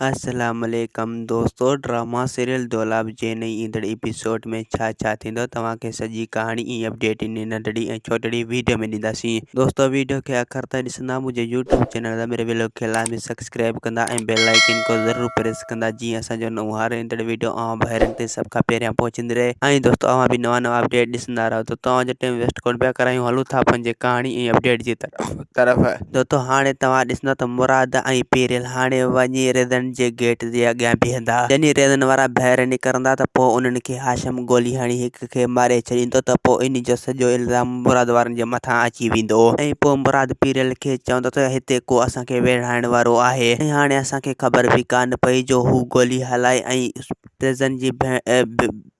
السلام عليڪم دوستو ڊراما سيريل دولاب جي نئين ايندڙ ايپيسوڊ ۾ ڇا ڇا ٿيندو توهان کي سڄي ڪهاڻي ۽ اپڊيٽ ان ننڍڙي ۽ ڇوٽڙي ويڊيو ۾ ڏينداسين دوستو ويڊيو کي آخر تائين ڏسندا منهنجي يوٽيوب چينل ضمير ويلوگ کي لازمي سبسڪرائب ڪندا ۽ بيل آئيڪن کي ضرور پريس ڪندا جيئن اسان جو نئون هر ايندڙ ويڊيو اوهان ڀائرن تائين سڀ کان پهريان پهچندي رهي ۽ دوستو اوهان به نوان نوان اپڊيٽ ڏسندا رهو ته توهان جو ٽائيم ويسٽ ڪونه پيا ڪرايون هلون ٿا پنهنجي ڪهاڻي ۽ اپڊيٽ جي طرف. طرف. دوستو هاڻي توهان ڏسندو ته مراد ۽ پيرل هاڻي وڃي ريزن جي گيٽ جي اڳيان بيهندا. جڏهن ريزن وارا ڀائر نڪرندا ته پوء انهن کي هاشم گولي هڻي هڪ کي ماري ڇڏيندو ته پوء انهي جو سڄو الزام مراد وارن جي مٿان اچي ويندو ۽ پوء مراد پيرل کي چوندو ته هتي ڪو اسان کي ويڙهائڻ وارو آهي ۽ هاڻي اسان کي خبر به ڪانه پئي جو هو گولي هلائي ۽ ريزن جي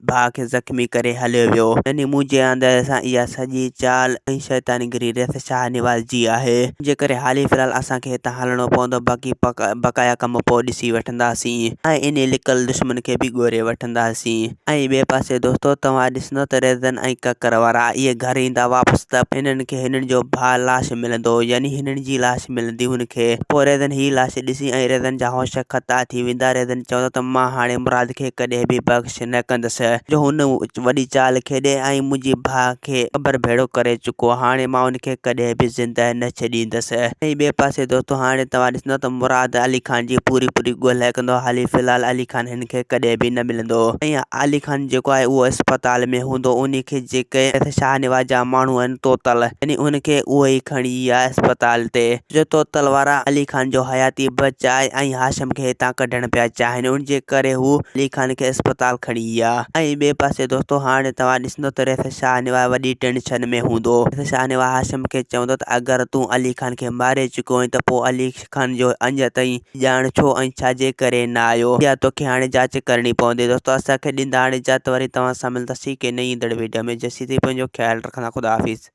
ڀاء کي زخمي ڪري هليو ويو. يعني منهنجي اندازي سان اها سڄي چال ۽ شيطانگري ريس شاهنواز جي آهي. جي ڪري حالي في الحال اسان کي هتان هلڻو پوندو باقي بقايا ڪم پوء ڏسي وٺنداسين ۽ انهي لڪل دشمن کي به ڳوري وٺنداسين. ۽ ٻئي پاسي دوستو توهان ڏسندو ته ريزن ۽ ڪڪر وارا اهي گهر ايندا واپس ته هنن کي هنن جو ڀاء لاش ملندو يعني هنن جي لاش ملندي هن کي. پوء ريزن هي لاش ڏسي ۽ ريزن جا هوش خطا ٿي ويندا. ريزن چوندو ته مان هاڻي مراد کي ڪڏهن به بخش نه ڪندس جو هن وڏي چال کيڏي ۽ منهنجي ڀاء کي قبر ڀيڙو ڪري چڪو هاڻي مان ان کي ڪڏهن به زندهه نه ڇڏيندس ۽ ٻئي پاسي دوستو هاڻي توهان ڏسندو ته مراد علي خان جي پوري پوري ڳولها ڪندو حالي في الحال علي خان هن کي ڪڏهن به نه ملندو ۽ علي خان جيڪو آهي اهو اسپتال ۾ هوندو انهي کي جيڪي شاهنواز جا ماڻهو آهن توتل يعني ان کي اهي ئي کڻي ويا اسپتال تي. جو توتل وارا علي خان جو حياتي بچائي ۽ هاشم کي هتان ڪڍڻ پيا چاهين ان جي ڪري هو علي خان کي اسپتال کڻي ويا ۽ ٻئي پاسي دوستو هاڻي توهان ڏسندو ته ريس شاهنواز وڏي ٽينشن ۾ هوندو ريس شاهنواز هاشم کي چوندو ته اگر تون علي خان کي ماري چڪو آهين ته پوء علي خان جو اڃ تائين ڄاڻ ڇو ۽ ڇا جي ڪري نه آيو اها توکي هاڻي جاچ ڪرڻي پوندي دوستو اسان کي ڏيندا هاڻي اجازت وري توهان سان ملنداسين ڪنهن نئين ايندڙ ويڊيو ۾ جيسين تائين پنهنجو خيال رکندا خدا حافظ.